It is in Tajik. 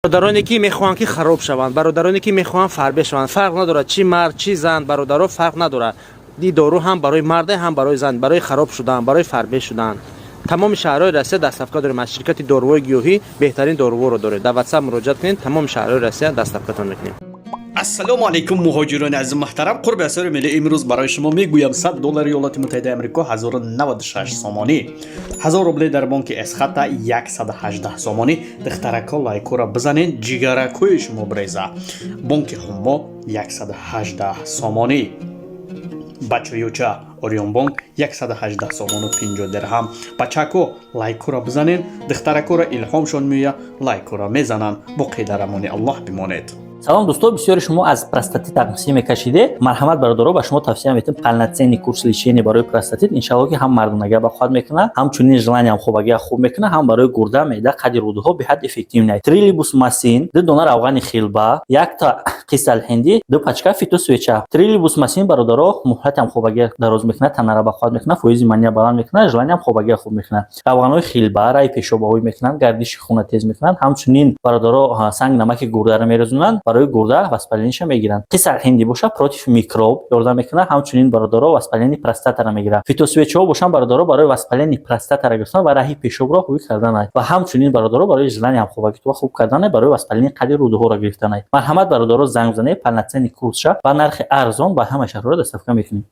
Бародароне, ки мехоҳанд, ки хароб шаванд, бародароне, ки мехоҳанд фарбе шаванд, фарқ надорад, чӣ мард, чӣ зан, бародаро, фарқ надорад. Ин дору ҳам барои марде, ҳам барои зан, барои хароб шудан, барои фарбе шудан. Тамоми шаҳрҳои Россия доставка дорем. Аз ширкати Доруҳои гиёҳӣ беҳтарин доруҳоро дорем. Дар Ватсап муроҷиат кунед, тамоми шаҳрҳои Россия доставкатон мекунем. Ассалому алайкум, муҳоҷирони азиз муҳтарам. Қурби асъори миллӣ имрӯз барои шумо мегӯям: 100 доллари Иёлоти Муттаҳидаи Амрико 1096 сомонӣ, 1000 рубле дар бонки Эсхата 118 сомонӣ. Духтарако, лайкора бизанед, ҷигаракҳои шумо бреза. Бонки Ҳумо 118 сомонӣ, бачаюча Ориёнбонк 118 сомону 50 дирҳам. Бачако, лайкора бизанед, духтаракора илҳомшон меоя, лайкора мезананд. Боқӣ дар амони Аллоҳ бимонед. Салом, дӯсто. Бисёри шумо аз простатит тақсим мекашиде. Марҳамат, бародаро, ба шумо тавсия метем полноценный курс лечения барои простатит. Иншалло, ки ҳам мардонагия ба қувват мекунад, ҳамчунин желаниям хобагия хуб мекунад, ҳам барои гурда, меъда, қади рӯдаҳо беҳад эффективный. Трилибус масин, ду дона равғани хилба, якта қисалҳиндӣ, ду пачка фитосвеча. Трилибус масин, бародаро, муҳлатам хобагия дароз мекунад, танара ба қувват мекунад, фоизи мания баланд мекунад, желаниям хобагия хуб мекунад. Равғанҳои хилба раи пешобаҳоӣ мекунанд, гардиши хуна тез мекунанд, ҳамчунин, бародаро, санг намаки гурдаро мерезонанд, барои гурда воспалениеша мегиранд. Қисалҳиндӣ боша, против микроб ёрдам мекунад, ҳамчунин, бародаро, воспаление простатара мегирад. Фитосвечаҳо бошанд, бародаро, барои воспаление простатара гирифтан ва раҳи пешобро ҳуй карданай ва ҳамчунин, бародаро, барои желание ҳамхобагитова хуб карданай, барои воспаление қади рӯдаҳоро гирифтанай. Марҳамат, бародаро, занг занед, полноценный курсша ба нархи арзон ба ҳама шаҳрҳоро доставка мекунем.